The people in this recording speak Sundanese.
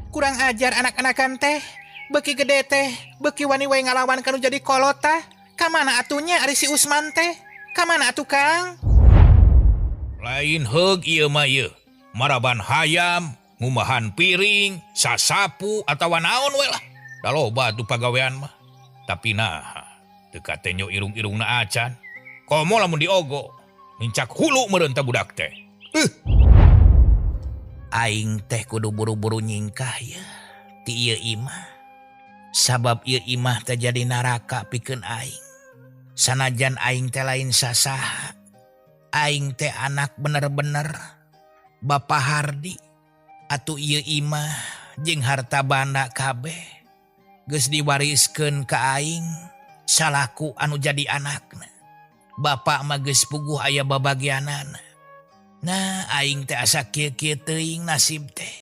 Kurang ajar anak-anakan teh. Beuki gede teh, beuki wani wae ngalawan kanu jadi kolot tah. Kamana atuh nya ari si Usman teh? Kamana atuh, Kang? Lain heug ieu mah ieu. Maraban hayam, ngumahan piring, sasapu atawa naon we lah. Da loba atuh pagawean mah. Tapi nah, teu katenyo irung-irungna acan. Komo lamun diogo, nincak hulu meureun tah budak teh. Aing teh kudu buru-buru nyingkah ya ti ieu imah. Sabab ieu imah teh jadi naraka pikeun aing. Sanajan aing teh lain sasaha. Aing teh anak bener-bener Bapak Hardi. Atuh ieu imah jeung harta banda kabeh geus diwariskeun ka aing salaku anu jadi anakna. Bapak mah geus puguh aya babagianana. Nah, aing teh asa kieu-kieu teuing nasib teh.